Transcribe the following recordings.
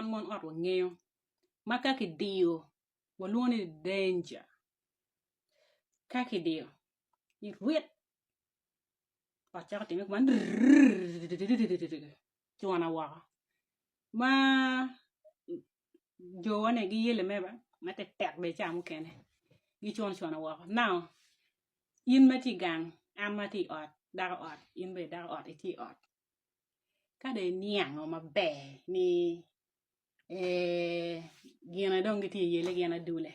wan mon ot wangeyo ma ka kidiyo walwongo ni danger ka kidiyo irwit ot cako time kuman cwana woko ma jowa ni giyelle me ba ma tektek bene ca mukene gicuno cwana woko now in ma itye gang an ma atye i ot dako ot in bene dako ot itye i ot ka dong iniango maber ni gine dong gitye ka yelle gin adule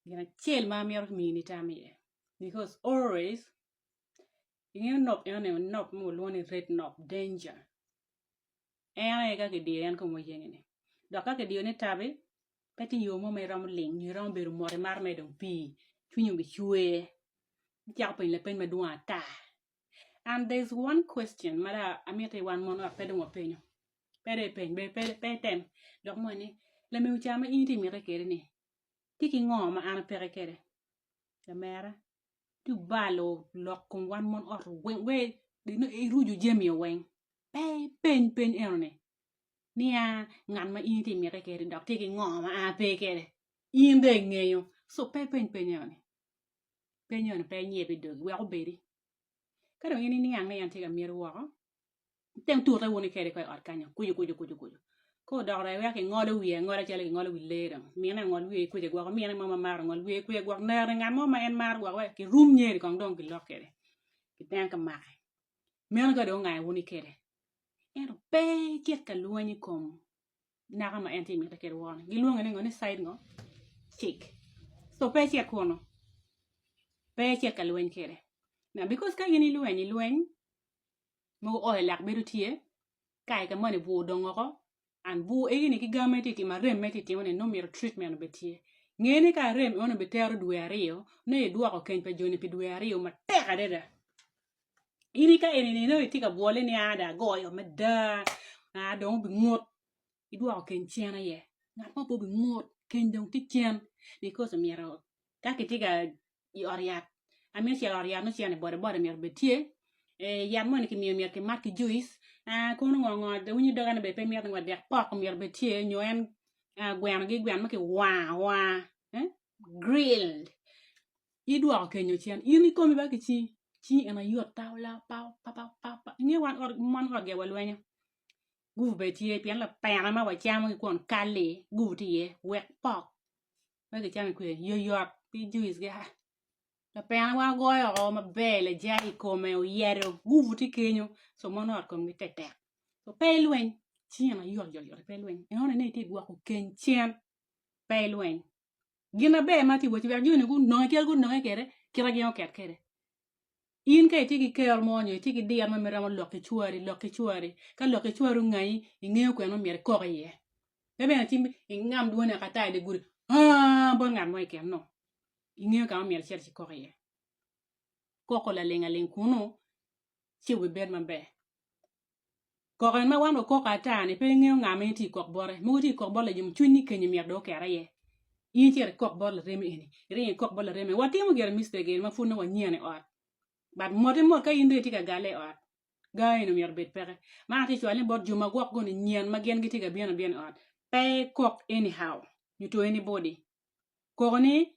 gin acel ma amito mini tam iye because always ingeyo nok enoni nok ma walwongo ni red nok danger en aye ka kidiyo en kome oyenge ni dok ka kidiyo ni tabi pe tye yo mo ma iromo ling nyo iromo bedo mot imato mere dong pii cwinyi obicwer icako penyo lapeny madwong ata and there is one question ma dong amiti wan mon ot pe dong wapenyo pe dong ipeny pe item dok mo ni lamego ca ma in itye mite kwede ni tye ki ngo ma an apeke kwede lamera ci obalo lok kom wan mon ot weng we iruco jami weng pe ipeny peny eno ni niya ngat ma in itye mite kwede dok tye ki ngo ma an ape kwede in dong ingeyo so pe ipeny peny eno ni peny eno ni pe inyeb i dogi wek obedi ka dong in iniang ni en tye ka miti woko Item tute wunu kede ko i ot kanyo kucu kucu kucu kucu. Ka odoko dong iweko kingolo wiye angola calo kingolo wi lee dong. Mine ongol wiye kuca gwok omine mo ma maro ongol wiye kuca gwok nere ngat mo ma en maro gwok wek kirum nyeri kong dong kilok kede. Kiten ka make. Meno ka dong ongayo wunu kede. Ento pe icit ka lweny i kom naka ma en tye mite kede woko-ni. Gilwonge ni ngo ni side ngo? Chick. So pe icit kunu. Pe icit ka lweny kede. Now because ka in ilweny ilweny mogo oil lak bedo tye kai ka moni bur odong oko and bur egini ki gam ma itye timo arem ma itye timo ni nongo myero treatment obed tye. Nge ni ka arem eno bitero dwe aryo nongo idwoko keny pa joni pi dwe aryo matek adada. In ka eni ni nongo itye ka bwole ni aa dong agoyo mada aa dong obingut idwoko keny cen aye ngat mo pe obingut keny dong tye cen because myero ka kitye ka i ot yat amito cito i ot yat nongo cene boda boda myero obed tye yat moni kimiyo myero kimat ki juice kono ngo ngo awinyo doga ni bene pe mito ni wa dek pok myero obed tye nyo en gweno gi gweno ma kiwango awanga grilled idwoko kenyo cen in ikomi ba ki cingi cingi en aye yot pau lao pau pau pau pau inge wan ot mon ot gire walwenyo gupu bene tye pien lapena ma wacamo ki kwon kal-li gupu tye iye wek pok ma kicamo kwede yoyot ki juice gi lapena wa goyo oko maber lajai i kome oyedo gupu tye kenyo co mon ot komgi tektek so pe ilweny cen ayot yot yot pe ilweny enoni ni itye gwoko keny cen pe ilweny gin maber ma tye wacci wek joni gunonge kit ma gunonge kwede kit ma gin oket kwede in ka itye ki kero mo nyo itye ki diro mo ma iromo lok ki cwari lok ki cwari ka lok ki cwari ongayi ingeyo kwene ma myero ikok iye pe bene ci ingam dwoni woko ata i dye gudi aa bot ngat mo keken no ingeyo ka ma myero icit ci ikok iye koko laling aling kunu ci wubibed maber. Koko en ma wan wakoko ata-ni pe ingeyo nga ma in itye ka kok bote. Mogo tye ka kok bot lajemo cwiny ni kenyo myero dong oket aye. In icito ikok bot laremi eni, iringo ikok bot laremi eni. Watimo gire mistake eni ma pud nongo wanyen i ot. But mote mot ka in dong itye ka galle i ot, gar eni myero obed peke. Man atye ka cwalo ni bot jo ma gwok guni nyen ma gin gitye ka bino abina i ot, pe ikok anyhow nyo to anybody. Koko ni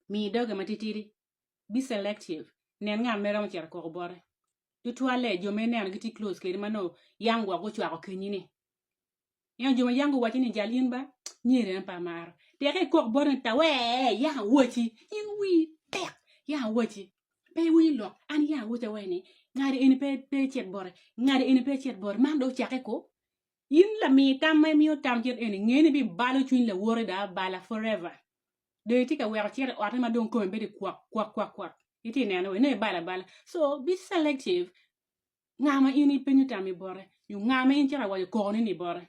mi doge matitidi. Be selective. Nen ngat ma iromo cito koko bote. Tutwalle jo ma ineno gitye close kedi ma nongo yam gwok gucwako kenyi ni. Ento jo ma yam guwacci ni jal in ba, nyeri en pe amaro. Teke ikok bote ni tawee yam awaci, in wii tek yam awaci. Pe iwinyo lok, an yam awaci awaci ni ngadi eni pe pe icit bote, ngadi eni pe icit bote, man dong ocakke ko. In lami tam ma imiyo tam kit eni, nge ni bibalo cwiny lawoti dong abala forever. Dong itye ka weko cito i otte ma dong kome bedo kwak kwak kwak kwak. Itye ka neno wee, nongo ibalo abala. So be selective nga ma in ipenyo tammi bote nyo nga ma in icito ka waco kokoni ni bote.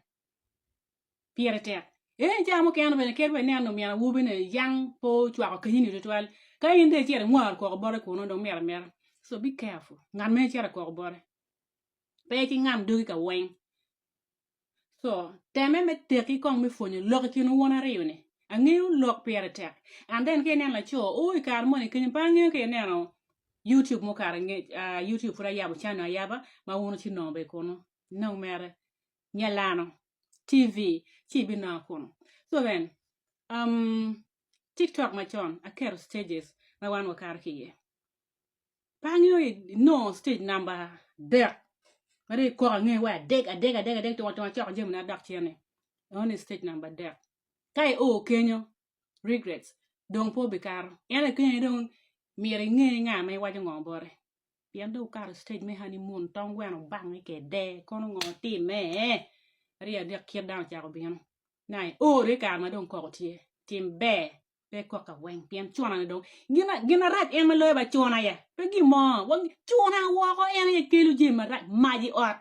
Pire tek. Ee ca mukene bene kadi wa ineno omyero awobi ni yang pe ocwako kenyi ni tutwal. Ka in dong icito ingwaro koko bote kunu dong myero amita. So be careful ngat ma icito ka koko bote. Pe ki ngam dogi ka weng. Co, temme me teki kong me pwonyo lok i kin wun aryo-ni. Angeyo lok pire tek. And then ka ineno laco, oo i kare moni kenyo pe angeyo ka ineno YouTube mukato angec, ah, YouTube pud ayabo channel ayaba ma wun wuci nongo bene kunu. Inong mere, Nyalano. TV ci ibinongo kunu. So then um, TikTok macon aketo stages ma wan wakato ki iye. Pe angeyo inongo stage number adek ma dong ikoko ange wa adek adek adek adek tunga tunga acoko jami na adok cen ni eno ni stage number adek. Ka io kenyo regrets dong pe obikato en aye kenyo dong myero inge nga ma iwaco ngo bote pien dong wukato stage me honey moon tong gweno obange kede kono ngo time aryo adek kit dano ocako bino na io dong ikare ma dong koko tye tim ber pe kok ka weng pien cuna ni dong gin marac en ma loyo ba cuna ya pe gin mo cuna woko en aye kelo jami marac mac i ot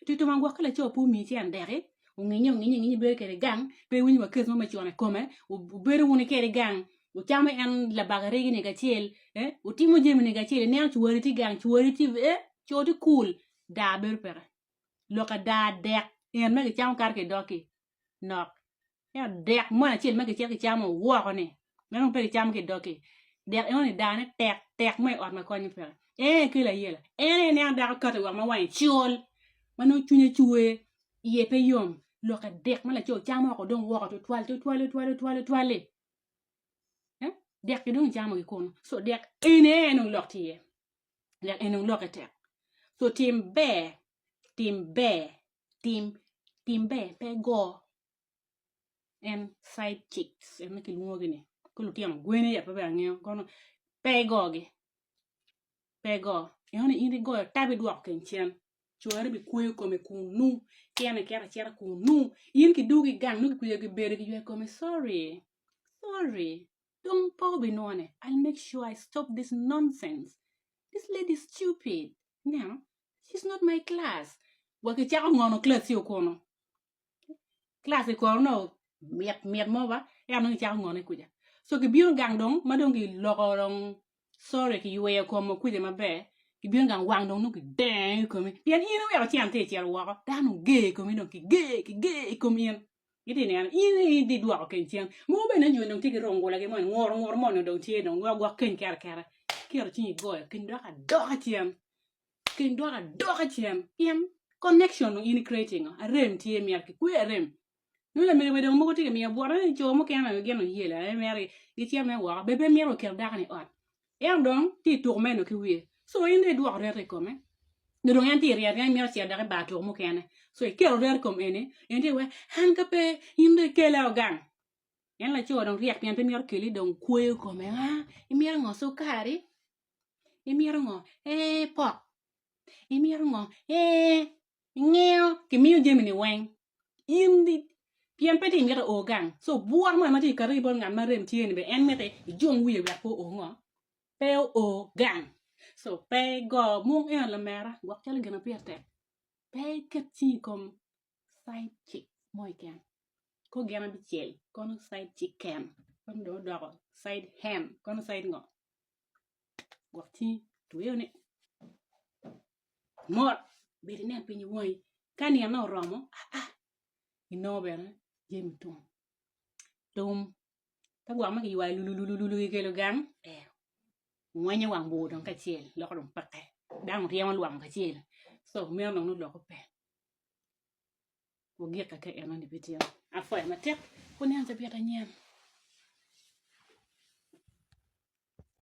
Tutuma gwokke laco pe omiyi cen deki, onginye onginye onginye ibedo kwede gang, pe iwinyo wa kes mo me cune i kome, wubedo wunu kwede gang, wucamo en labaga regi ni kacel, eh, wutimo jami ni kacel, ineno cwari tye gang, cwari tye, eh, co tye cool, daa bedo peke. Lok ada dek en ma kicamo kato ki i dog-ki nok. Ento dek moni acel ma kicito kicamo woko ni, ma nongo pe kicamo ki i dog-ki, dek enoni dane tek tek mo i ot ma konye peke. En aye kelo ayela. En aye ineno dako kati woko ma wange col, ma nongo cwinye cwer, iye pe yom. Lok adek ma laco camo woko dong woko tutwal tutwal tutwal tutwal tutwal-li. Eh? Dek-ki dong icamo ki kunu. So dek eni aye nongo lok tye iye. Dek eni dong lokke tek. So tim ber, tim ber, tim tim ber, pe go. En side chicks en ma kilwongogi ni ki lutino gweni aye pe bene angeyo kono pe igogi pe igo enoni in igoyo taba idwoko keny cen cwari bikweyo kome kunu cene iketo aceta kunu in kidwogi gang nongo kikweyo kibedo kiyweyo kome sorry sorry dong pe obinwone I'll make sure I stop this nonsense this lady is stupid ineno she's not my class wa kicako ngono class-ci kunu. Class i kono nongo mit mit mo ba ento nongo icako ngone kuca so kibino gang dong ma dong kiloko dong sorry kiyweyo kom kuca maber kibino gang wang dong nongo kidenge i komi pien in iweko cen tye icito woko dano oger i komi dong kiger kiger i kom in itye neno in aye idhi dwoko keny cen mogo bene nyo dong tye ki rungula gi moni nguru nguru moni dong tye dong gwok keny kere kera iketo cingi igoyo keny dok adoka cen. Keny dok adoka cen pien connection nongo in i creating arem tye myero ki kwe arem nongo lamego bene dong mogo tye ka miyo bwote ni co mukene aye gin oyelo aye mere gicito mere woko bene pe mito keto dako ni i ot ento dong tye i tuko meno ki wiye so in dong idwoko reto i kome nyo dong en tye i ryeko en mito cito dok i bar tuko mukene so iketo reto i kom eni en tye wek an ka pe in dong ikela gang en laco dong ryek pien pe mito keli dong kweyo kome aa imito ngo cukari Imito ngo? Ee, pok. Imito ngo? Ee, ingeyo. Kimiyo jami-ni weng. In pien pe tye imito o gang. So bwot mo ma tye kati ki bot ngat ma rem tye ni bene en miti ijung wiye wek pe o ngo? Pe o gang. So pe igo mung eno lamera gwok calo gin ma pire tek. Pe iket cingi i kom side chick mo keken. Ko gin abicel kono side chicken kono dong odoko side hen kono side ngo? Gwok cingi tweyo ni mot bed inen piny iwangi ka nino oromo aa inongo bene jami tum tum ka gwok ma kiywayo lulululu kikelo gang ee ngwenyo wang bur dong kacel loko dong peke dano ryemo lwango kacel so meno dong nongo loko pe wagik kaka enoni pi tyen apwoyo matek wuneno cabit anyen.